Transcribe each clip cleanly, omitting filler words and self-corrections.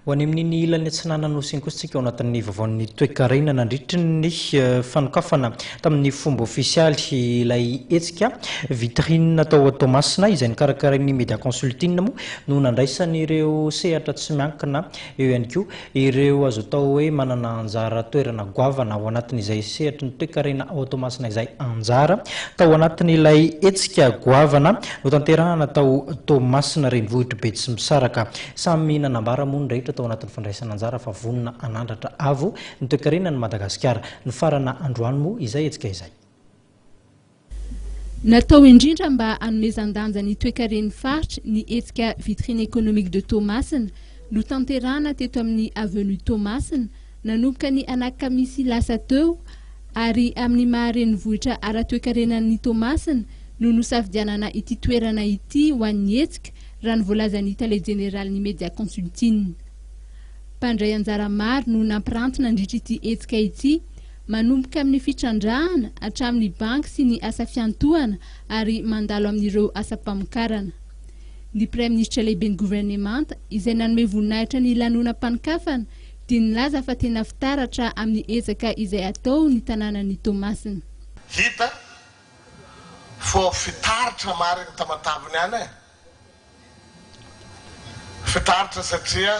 Ho any amin'iny ilany atsinanana Nosy iny kosa isika ao anatin'ny vaovaon'ny toekarena nandritry ny fanokafana tamin'ny fomba ofisialy ilay hetsika vitrine tao Toamasina izay nokarakarain'ny Media Consulting moa no nandraisan'ireo sehatra tsy miankina eo ihany koa ireo azo atao hoe manana anjara toerana goavana ao anatin'izay sehatry ny toekarena ao Toamasina izay anjara tao anatin'ilay hetsika goavana notanterahana tao Toamasina renivohitr'i Betsimisaraka. Samy nanambara moa ny rehetra tao anatin'ny fandraisana anjara fa vonona hanandratra avo ny toekarenan'i Madagasikara. Nifarana androany moa izay hetsika izay. Natao indrindra mba hanomezan-danja ny toekaren'ny faritra ny hetsika Vitrine économique de Toamasina notanterahana teto amin'ny Avenue Toamasina nanomboka ny alakamisy lasa teo ary amin'ny maha renivohitra ara-toekarenan'i Toamasina no nosafidianana ity toerana ity ho an'ny hetsika raha ny voalazan'ny tale jeneralin'ny Media Consulting. Mpandray anjara maro no nampiranty nandritra ity hetsika ity, manomboka amin'ny fitrandrahana hatramin'ny banky sy ny asa fiantohana ary mandalo amin'ireo asam-pamokarana. Ny Praiminisitra lehiben'ny governemanta, izay nanome voninahitra ny lanonam-panokafana, dia nilaza fa tena fitaratra amin'ny ezaka izay atao ny tanànan'i Toamasina. Hita fô fitaritra marigny Tamataviny any e! Fitaritra satria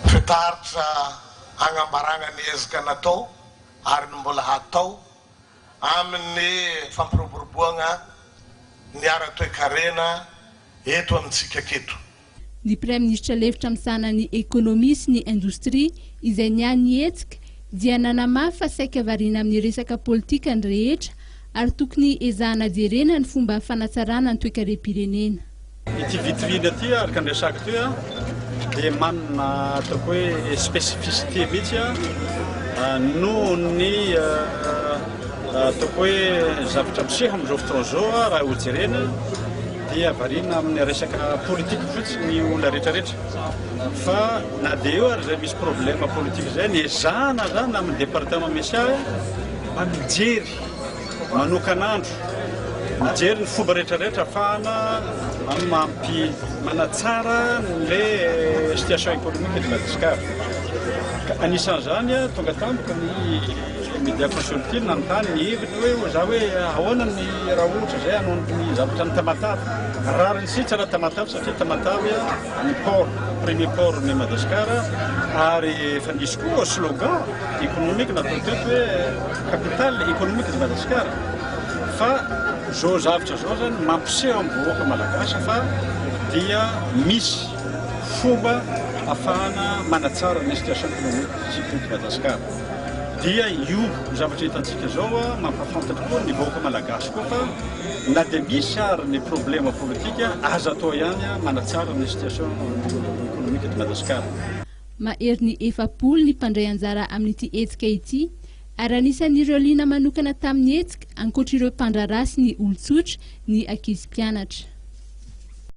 fitaritra agnambaragna ny ezaka natao ary ny mbola hatao amin'ny fampiroboroboagna ny ara-toekarena eto amintsika aketo. Ny Praiminisitra lefitra misahana ny Ekonomia sy ny Indostria izay niahy ny hetsika dia nanamafy fa saika variana amin'ny resaka politika ny rehetra ary tokony ezahana jerena ny fomba fanatsarana ny toekarem-pirenena. Ity vitrine ity araka ny resako teo dia manana ataoko hoe spécificité mihitsy noho ny ataoko hoe zavatra miseho amin'izao fotoana izao raha hojerena dia variana amin'ny resaka politique fotsiny ny olona rehetra rehetra fa na dia eo ary izay misy problème politique izay ny ezahana zany amin'ny département misy ahy mba mijery manokan'andro mijery ny fomba rehetra rehetra ahafahana mampi manatsara le situation économique de Madagascar ka anisan'izany tonga tampoka ny Media Consulting nanontany ny heviny hoe za hoe ahoana ny raha ohatra zay hanao ny zavatra ny Tamatave. Rariny sy tsara Tamatave satria Tamatave ny port, premier port ny Madagascar ary efa nisy koa slogan économique natao teto hoe capitale économique de Madagascar. Fa zao zavatra zao zany mampiseho amin'ny vahoaka malagasy fa dia misy fomba ahafahana manatsara ny situation économique de Madagascar. Dia io zavatra hitantsika zao mampahafantatra koa ny vahoaka malagasy koa fa na dia misy ary ny problema politika aza atao ihany manatsara ny situation économique de Madagascar. Maherin'ny 40 ny mpandray anjara amin'ity hetsika ity ary anisan'ireo liana manokana tamin'ny hetsika ankoatr'ireo mpandraharaha sy ny olon-tsotra ny ankizy mpianatra.